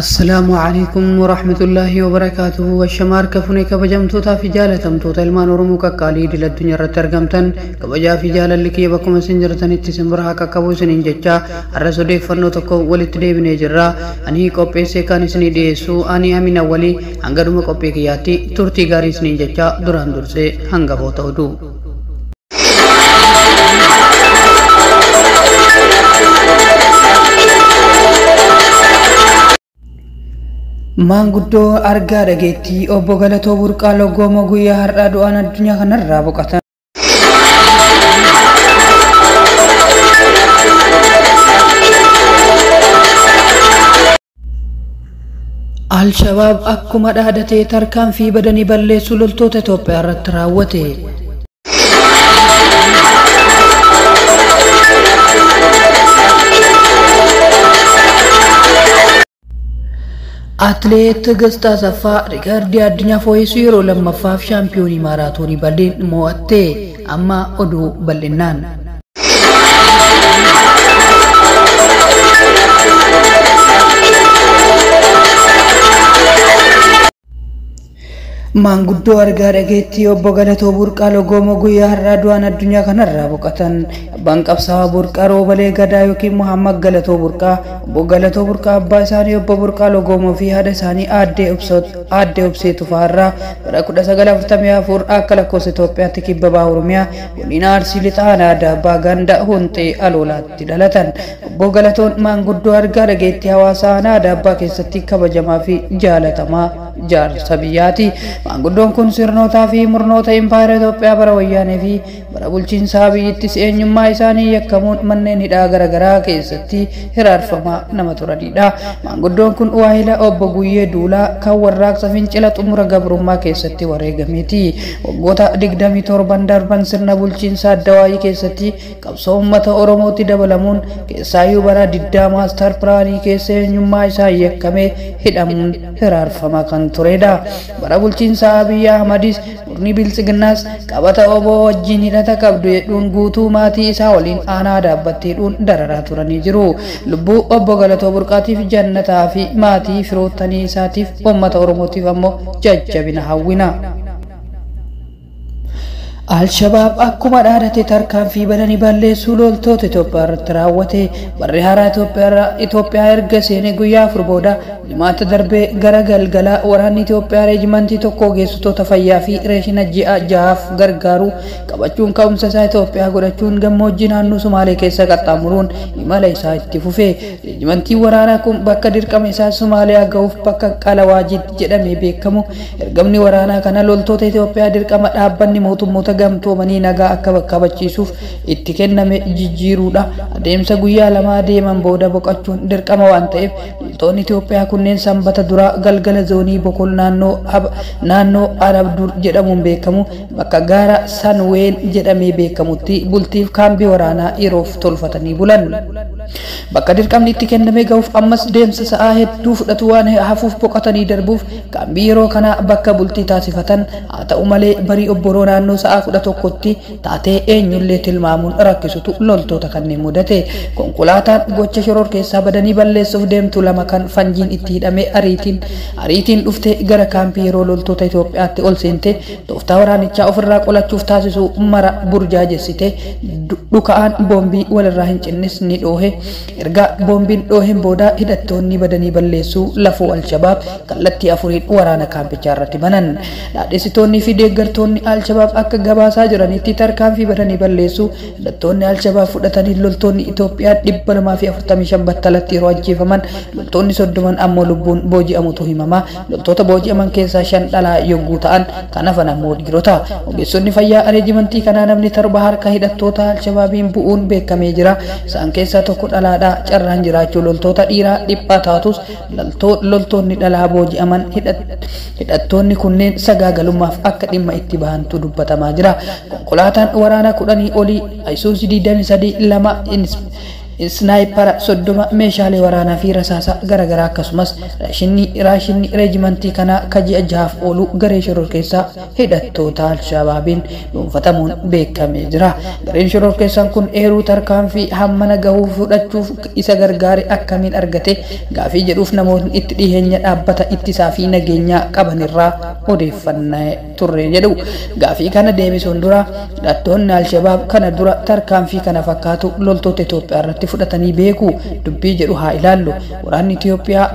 Assalaamu alaikum warahmatullaahi wabarakaatuhu. Washamaa harka funee kabajamtootaa fi jaalatamtoota ilmaan Oromoo qaqqaalii idil addunyaa irratti argamtan, kabajaa fi jaalalli kiyya bakkuma isin jirtanitti isin bira haa qaqqabu isiniin jecha, har'as odeeffannoo tokko walitti deebinee jirra. Ani qopheessee kan isinii dhiyeessu ani Amina Walii. Hanga dhuma qophii kiyyaatti turtii gaarii isiniin jecha, duraan dursee hangafoota oduu. Maanguddoo argaa dhageettii obbo Galatoo Burqaa Loggoomoo guyyaa har'aa du'aan addunyaa kanarraa boqotan. Alshabaab akkuma dhaadatee tarkaanfii badanii balleessuu loltoota Itoophiyaa irratti raawwate. Atileet Tigist Asaffaa riikardii addunyaa fooyyessuu yeroo lammaffaaf shaampiyoonii maaraatoonii Berliin mo'atte. Amma oduu bal'innaan. Maanguddoo argaa dhageettii obbo Galatoo Burqaa Logoomoo guyyaa har'aa du'aan addunyaa kanarraa boqotan. Abbaan qabsaa'aa Burqaa Roobalee Gadaa yookiin Muhammad Galatoo Burqaa, obbo Galatoo Burqaa abbaa isaanii obbo Burqaa Logoomoo fi haadha isaanii aadde Obsee Tufaarraa bara 1944 akka lakkoofsa Itoophiyaatti kibba baha Oromiyaa, godina Arsii Lixaa, aanaa Adaabbaa, ganda Hunxee Aloolaatti dhalatan. Obbo Galatoon maanguddoo argaa dhageettii hawaasaa aanaa Adaabbaa keessatti kabajamaa fi jaalatamaa jaarsa biyyaati. Maanguddoon kun sirnootaa fi murnoota impaayera Itoophiyaa bara wayyaanee fi bara bulchiinsaa biyyittis eenyummaa isaanii yakkamuun manneen hidhaa garaagaraa keessatti hiraarfamaa nama turanidha. Maanguddoon kun waahila obbo Guyyee Duulaa kan warraaqsa fincila xumura gabrummaa keessatti wareegameeti. Waggoota 27 darban sirna bulchiinsaa Addawaayii keessatti qabsoo uummata Oromootti dabalamuun, keessaayyuu bara diddaa maastar pilaanii keessa eenyummaa isaa yakkamee hidhamuun hiraarfamaa kan turedha. Bara bulchiinsa Abiyyi Ahmadis murni biltsiginnaas qabata oboo wajjin hidhata qabdu jedhuun guutuu maatii isaa waliin aanaa dhaabbatteedhuun dararaa turanii jiru. Lubbuu obbo Galatoo Burqaatiif jannataa fi maatii firoottanii isaatiif, uummata Oromootiif ammoo jajjabina hawwina. Alshabaab akkuma dhaadate tarkaanfii badanii balleessuu loltoota Itoophiyaa irratti raawwate. Barri haaraa Itoophiyaa erga seenee guyyaa 4 booda, jimaata darbee gara galgalaa, waraanni Itoophiyaa reejimantii tokko ogeessitoota fayyaa fi reeshina ji'a 6f gargaaru qabachuun ka'umsa isaa Itoophiyaa godhachuun gammoojjii naannoo Sumaalee keessa qaxxaamuruun imala isaa itti fufe. Reejimantiin waraanaa kun bakka dirqama isaa Somaaliyaa ga'uuf bakka Qalawaajid jedhamee beekamu. Ergamni waraanaa kana loltoota Itoophiyaa dirqama dhaabbanni mootummoota gamtoomanii nagaa akka kabachiisuuf itti kenname jijjiiruudha. Adeemsa guyyaa 2 deeman booda boqochuun dirqama waan ta'eef, loltoonni Itoophiyaa kunneen sanbata duraa galgala zoonii Bokol, naannoo Arabdur jedhamuun beekamu, bakka gaara Sanween jedhamee beekamutti bultiif kaambii waraanaa yeroof tolfatanii bulan. Bakka dirqamni itti kenname ga'uuf ammas deemsa sa'aa hedduu fudhatu waan hafuuf, boqotanii darbuuf kaambii yeroo kana bakka bultii taasifatan. Haa ta'u malee, barii obboroo naannoo sa'aa 11tti taatee eenyullee tilmaamuun rakkisutu loltoota kanneen mudate. Konkolaataan gocha shoror keessaa badanii balleessuuf deemtu lama kan fanjiin itti hidhamee ariitiin ariitiin dhuftee gara kaampii yeroo loltoota Itoophiyaatti ol seente, tooftaa waraanichaa ofirraa qolachuuf taasisu mara burjaajessite. Dhuka'aan boombii walirraa hin cinnis ni dhoohe. Erga boombiin dhooheen booda hidhattoonni badanii balleessuu lafoo Alshabaab kallattii afuriin waraana kaampichaa irratti banan. Dhaadhessitoonni fi deeggartoonni Alshabaab akka gabaasaa jiranitti, tarkaanfii badanii balleessuu hidhattoonni Alshabaab fudhatanii loltoonni Itoophiyaa 245 battalatti yeroo ajjeefaman, loltoonni 30 ammoo lubbuun booji'amutu himama. Loltoota booji'aman keessaa 5 dhalaa yogguu ta'an, kan hafan ammoo dhiirota. Ogeessonni fayyaa reejimantii kanaa namni 7 harka hidhattoota Alshabaabiin bu'uun beekamee jira. Isaan keessaa tokko dhalaadha. Carraan jiraachuu loltoota dhiiraa dhiphaa taatus, loltoonni dhalaa booji'aman hidhattoonni kunneen sagaagalummaaf akka dhimma itti bahantu dubbatamaa jira. Konkolaataan waraanaa 10 olii Isuzu 23 2 Snaayipara 30, meeshaalee waraanaa fi rasaasa garaagaraa, akkasumas raashinni reejimantii kanaa ka ji'a 6f oolu garee shororkeessaa hidhattoota Alshabaabiin dhuunfatamuun beekamee jira. Gareen shororkeessaan kun eeruu tarkaanfii hammana gahuu fudhachuuf isa gargaare akkamiin argate gaafii jedhuuf namootni itti dhiheenya dhaabbata ittisaa fi nageenyaa qabanirraa odeeffannee turre jedhu. Gaafii kana deebisuun dura hidhattoonni Alshabaab kana dura tarkaanfii kana fakkaatu loltoota Itoophiyaa irratti fudhatanii beeku dubbii jedhu haa ilaallu. Waraanni Itoophiyaa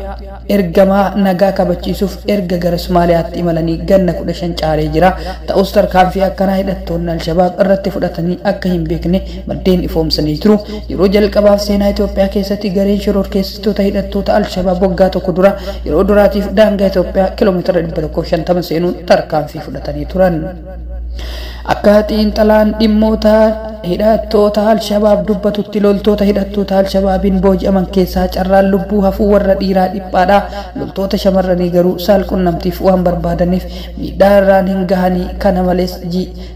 ergamaa nagaa kabachiisuuf erga gara Somaaliyaatti imalanii ganna 15 caalee jira. Ta'us tarkaanfii akkanaa hidhattoonni Alshabaab irratti fudhatanii akka hin beekne maddeen ifoomsanii jiru. Yeroo jalqabaaf seenaa Itoophiyaa keessatti gareen shororkeessitoota hidhattoota Alshabaab waggaa tokko dura yeroo duraatiif daangaa Itoophiyaa kiiloomeetira 150 seenuun tarkaanfii fudhatanii turan. Akka xiinxalaan dhimmoota hidhattoota Alshabaab dubbatutti loltoota hidhattoota Alshabaabiin booji'aman keessaa carraan lubbuu hafuu warra dhiiraa dhiphaadha. Loltoota shamarranii garuu saalqunnamtiif waan barbaadaniif miidhaa irraan hin gahanii.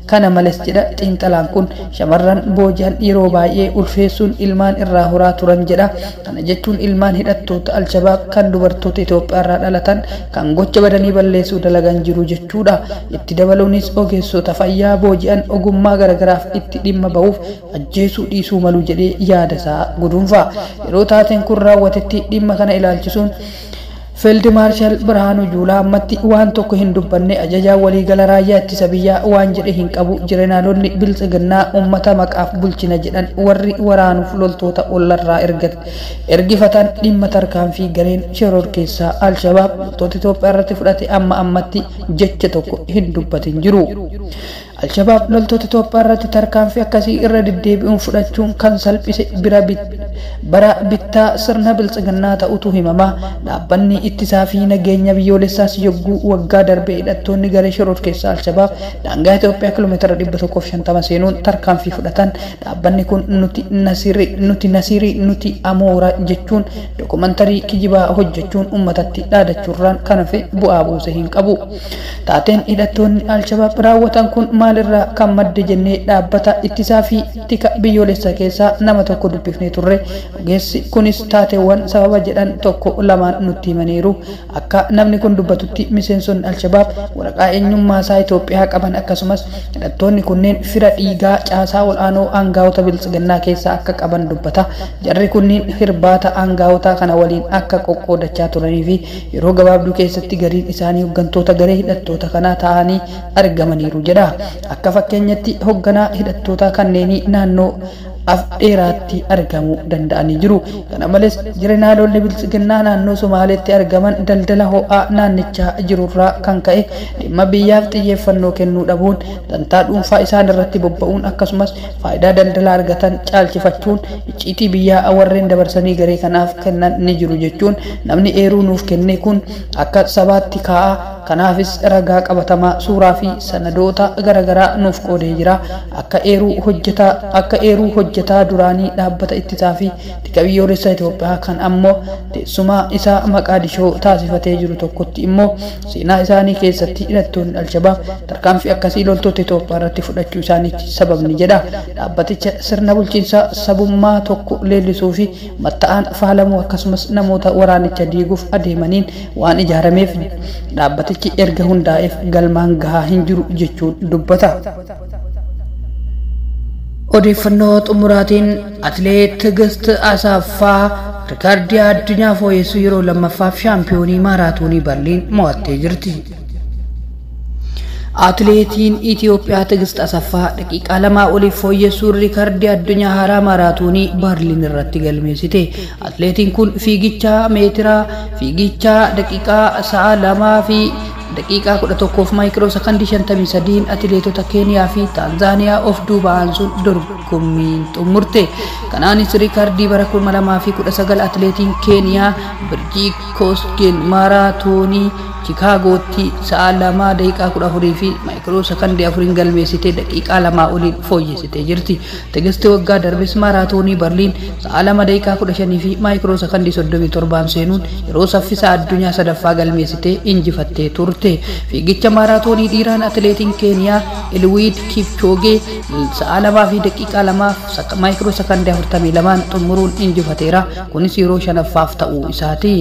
Kana malees jedha xiinxalaan kun, shamarran booji'an yeroo baay'ee ulfeessuun ilmaan irraa horaa turan jedha. Kana jechuun ilmaan hidhattoota Alshabaab kan dubartoota Itoophiyaa irraa dhalatan kan gocha badanii balleessuu dalagan jiru jechuudha. Itti dabaluunis ogeessota fayyaa booji'an ogummaa garagaraaf itti dhimma bahuuf ajjeesuu dhiisuu malu jedhee yaada isaa guduunfa. Yeroo taateen kun raawwatetti dhimma kana ilaalchisuun Fiild Maarshaal Birhaanuu Juulaa ammatti waan tokko hin dubbanne. Ajajaa waliigala raayyaa ittisa biyyaa waan jedhe hin qabu. Jeneraalonni biltsiginnaa uummata maqaaf bulchina jedhan warri waraanuuf loltoota ollarraa ergifatan dhimma tarkaanfii gareen shororkeessaa Alshabaab loltoota Itoophiyaa irratti fudhate amma ammatti jecha tokko hin dubbatin jiru. Alshabaab loltoota Itoophiyaa irratti tarkaanfii akkasii irra deddeebi'uun fudhachuun kan salphise bira bara bittaa sirna biltsiginnaa ta'utu himama. Dhaabbanni ittisaa fi nageenya biyyoolessaas yogguu waggaa darbe hidhattoonni garee shororkeessaa Alshabaab daangaa Itoophiyaa kiiloomeetira 150 seenuun tarkaanfii fudhatan, dhaabbanni kun nuti Nasirii, nuti Nasirii, nuti Amoora jechuun dookumantarii kijibaa hojjechuun uummatatti dhaadachuurraan kan hafe bu'aa buuse hin qabu. Taateen hidhattoonni Alshabaab raawwatan kun maalirraa kan madde jennee dhaabbata ittisaa fi tika biyyoolessaa keessaa nama tokko dubbifnee turre. Ogeessi kunis taateewwan sababa jedhan tokko lamaan nutti himaniiru. Akka namni kun dubbatutti miseensonni Alshabaab waraqaa eenyummaa isaa Itoophiyaa qaban akkasumas hidhattoonni kunneen fira dhiigaa caasaa ol'aanoo aangaa'ota biltsiginnaa keessaa akka qaban dubbata. Jarri kunniin hirbaata aangaa'otaa kana waliin akka qoqqoodachaa turanii fi yeroo gabaabduu keessatti gariin isaanii hooggantoota garee hidhattoota kanaa ta'anii argamaniiru jedha. Akka fakkeenyatti hoogganaa hidhattoota kanneenii naannoo Afdheeraatti argamuu danda'anii jiru. Kana malees jeneraalonni biltsiginnaa naannoo Somaaleetti argaman daldala ho'aa naannichaa jirurraa kan ka'e dhimma biyyaaf xiyyeeffannoo kennuu dhabuun dantaa dhuunfaa isaan irratti bobba'uun akkasumas faayidaa daldalaa argatan caalchifachuun icciitii biyyaa warreen dabarsanii garee kanaaf kennan ni jiru jechuun namni eeruu nuuf kenne kun akka sabaatti kaa'a. Kanaafis ragaa qabatamaa suuraa fi sanadoota garaagaraa nuuf qoodee jira. Akka eeruu hojjetaa duraanii dhaabbata ittisaa fi tika biyyoolessaa Itoophiyaa kan ammoo teessuma isaa Maqaadishoo taasifatee jiru tokkotti immoo seenaa isaanii keessatti hidhattoonni Alshabaab tarkaanfii akkasii loltoota Itoophiyaa irratti fudhachuu isaaniitti sababni jedha. Dhaabbaticha sirna bulchiinsaa sabummaa tokko leellisuu fi matta'aan faalamuu akkasumas namoota waraanicha diiguuf adeemaniin waan ijaarameef dhaabbatichi erga hundaa'eef galmaan gahaa hin jiru jechuun dubbata. Odeeffannoo xumuraatiin atileet Tigist Asaffaa rikaardii addunyaa fooyyessuu yeroo lammaffaaf shaampiyoonii maaraatoonii Berliin mo'attee jirti. Atileetiin Itoophiyaa Tigist Asaffaa daqiiqaa 2 oliif fooyyessuun rikaardii addunyaa haaraa maaraatoonii Berliin irratti galmeessite. Atileetiin kun fiigicha meetiraa fiigicha daqiiqaa sa'a 2 fi daqiiqaa 11 maayikiroo sekondii 53 atileetota Keeniyaa fi Taanzaaniyaa of duuba aansuun dorgommiin xumurte. Kanaanis rikaardii bara 2019 atileetiin Keeniyaa Birjii Koosgeen maaraatoonii Chikaagootti sa'a 2 daqiiqaa 14 fi maayikiroo sekondii 4 galmeessitee daqiiqaa 2 oliin fooyyessitee jirti. Tigisti waggaa darbes maaraatoonii Berliin sa'a 2 daqiiqaa 15 fi maayikiroo sekondii 37 seenuun yeroo saffisa addunyaa sadaffaa galmeessitee injifattee turte. Fiigicha maaraatoonii dhiiraan atileetiin Keeniyaa Eliwiid Kipchoogee sa'a 2 fi daqiiqaa 2 maayikiroo sakandii 42 xumuruun injifateera. Kunis yeroo shanaffaaf ta'uu isaati.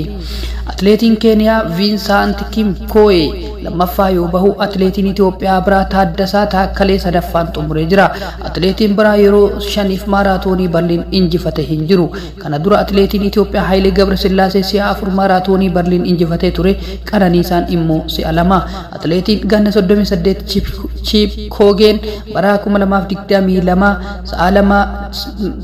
Atileetiin Keeniyaa Viinsaant Kimkooye lammaffaa yoo bahu, atileetiin Itoophiyaa biraa Taaddasaa Taakkalee sadaffaan xumuree jira. Atileetiin biraa yeroo shaniif maaraatoonii Barliin injifate hin jiru. Kana dura atileetiin Itoophiyaa Hayilee Gabrasillaasee si'a 4 maaraatoonii Barliin injifatee ture. Qananiisaan immoo si'a 2. Atileetiin ganna 38 Chiip Koogeen bara 2022 sa'a 2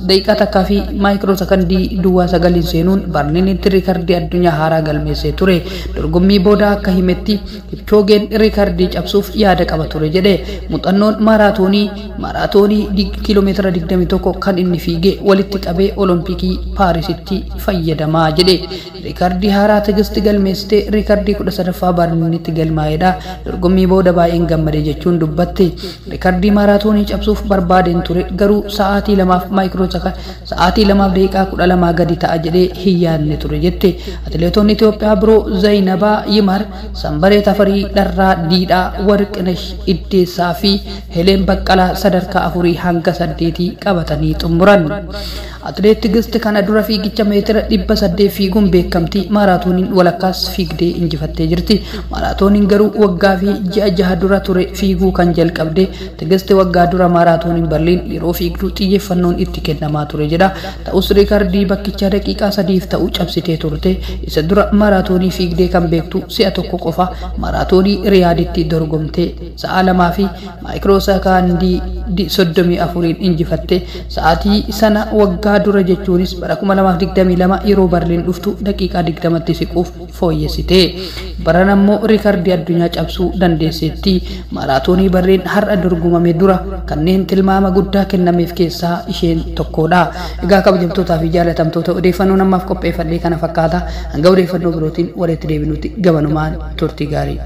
daqiiqaa 1 fi maayikiroo sakandii duwwaa 9 seenuun Barliinitti riikardii addunyaa haaraa galmeessee ture. Dorgommii booda akka himetti Kipchoogeen riikardii cabsuuf yaada qaba ture jedhe. Muuxannoon maaraatoonii kiiloomeetira 21 kan inni fiige walitti qabee Olompikii Paarisitti fayyadamaa jedhe. Riikardii haaraa Tigist galmeessite riikardii 13ffaa Barliinitti galmaa'edha. Dorgommii booda baay'een gammade jechuun dubbatte. Riikardii maaraatoonii cabsuuf barbaadeen ture, garuu sa'aatii 2f maayikiroo sa'aatii 2f daqiiqaa 12 gadi ta'a jedhee hin yaadne ture jette. Atileetonni Itoophiyaa biroo Zaynabaa Yimar, Sambaree Tafarii, Dharraa Diidhaa, Warqinesh Iddeessaa fi Heleen Baqqalaa sadarkaa 4 hanga 8 qabatanii xumuran. Atileet Tigist kana dura fiigicha meetira 800 fiiguun beekamti. Maaraatooniin walakkaas fiigdee injifattee jirti. Maaraatooniin garuu waggaa fi ji'a 6 dura ture fiiguu kan jalqabde. Tigist waggaa dura maaraatooniin Barliin yeroo fiigduu xiyyeeffannoon itti kennamaa ture jedha. Ta'us riikardii bakkichaa daqiiqaa 3f ta'u cabsitee turte. Isa dura maaraatoonii fiigdee kan beektu si'a tokko qofa, maaraatoonii Riyaaditti dorgomtee sa'a 2 fi maayikiroo sakaandii 34 injifatte. Sa'aatii sana waggaa dura jechuunis bara 2022 yeroo Barliin dhuftu daqiiqaa 20tti siquuf fooyyessite. Baran ammoo riikardii addunyaa cabsuu dandeesseetti. Maaraatoonii Barliin har'a dorgomame dura kanneen tilmaama guddaa kennameef keessaa isheen tokkodha. Egaa kabajamtootaa fi jaalatamtoota, odeeffannoo namaaf qopheeffadhee kana fakkaata. Hanga odeeffannoo birootiin walitti deebinutti gabanumaan turtii gaarii.